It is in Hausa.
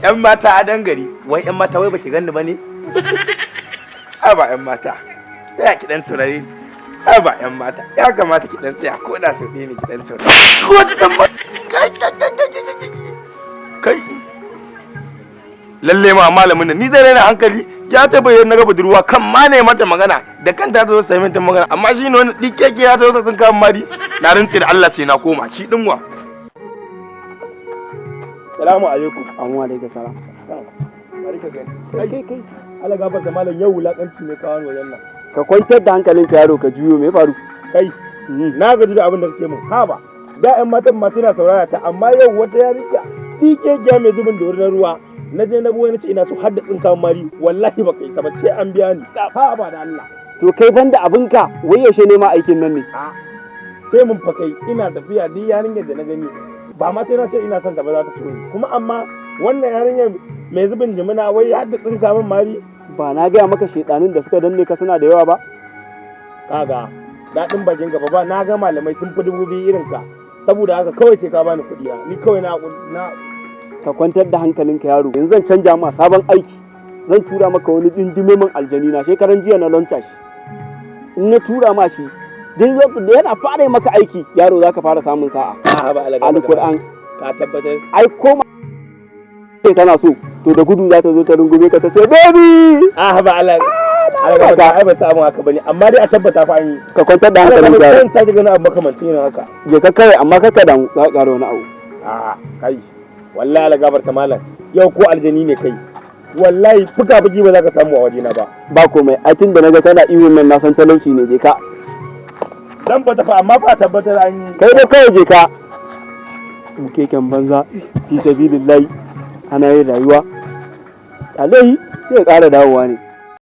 Yan mata a dangare, wai yan mata, wai baki ganni bane? Ba yan mata, tsaya ki dan saurare. Ba yan mata, ya kamata ki dan tsaya ko da sau ɗaya ne ki dan saurare. Ko dan ba kai kai kai kai kai. Lalle ma malamin nan ni zai raina hankali. Ya ta bayyana na ga budurwa kan ma ne mata magana da kanta ta zo sai mata magana, amma shi ne wani dikeke ya ta zo sun kama mari. Na rantsi da Allah sai na koma shi dinwa. Salamu alaikum. Amma alaikum salam. Bari ka gani. Kai kai kai. Allah gafarta malam, yau wulakanci ne kawo wajen nan. Ka kwantar da hankalinka yaro, ka juyo, me faru? Kai, na gaji da abin da kake min. Ha ba. Da ƴan matan ma suna saurara ta, amma yau wata yarinya dikekiya mai zubin dorinar ruwa na je na buwa na ce ina so har da tsinka mari. Wallahi baka isa ba, sai an biya ni. Ha ba da Allah. To kai banda abinka, wai yaushe ne ma aikin nan ne? A sai mun fa kai ina tafiya, duk yarinyar da na gani ba ma sai na ce ina son ta ba za ta so ni kuma, amma wannan yarinyar mai zubin jimina wai har da tsinka min mari. Ba na gaya maka shedanun da suka danne ka suna da yawa ba? Kaga daɗin bakin gaba ba, na ga malamai sun fi 2000 irin ka, saboda haka kawai sai ka bani kuɗi na ni kawai na. Ka kwantar da hankalinka yaro, yanzu zan canja ma sabon aiki. Zan tura maka wani dindimemin aljani na, shekaran jiya na launcha shi. In na tura ma shi, duk lokacin da yana fara yi maka aiki yaro, zaka fara samun sa'a. A ba alaga. Alquran. Ka tabbatar? Ai ko ma tana so to da gudu za ta zo ta rungume ka ta ce, "Baby." A ba alaga alaga, ai ba samu haka bane, amma dai a tabbata fa an yi. Ka kwantar da hankalinka yaro. Zan sake ganin abu makamancin irin haka. Je ka kawai, amma kaka damu, za ka ƙara wani abu. A kai, wallahi ala gabarta malam, yau ko aljani ne kai, wallahi fuka fuki ba za ka samu a wajena ba. Ba komai, ai tun da naga kana ihun nan na san talauci ne. Je ka. Dan ba tafi, amma fa tabbatar an yi. Kai dai kawai je ka. Keken banza, fi sabilillahi, ana yin rayuwa alai sai ya ƙara dawowa ne.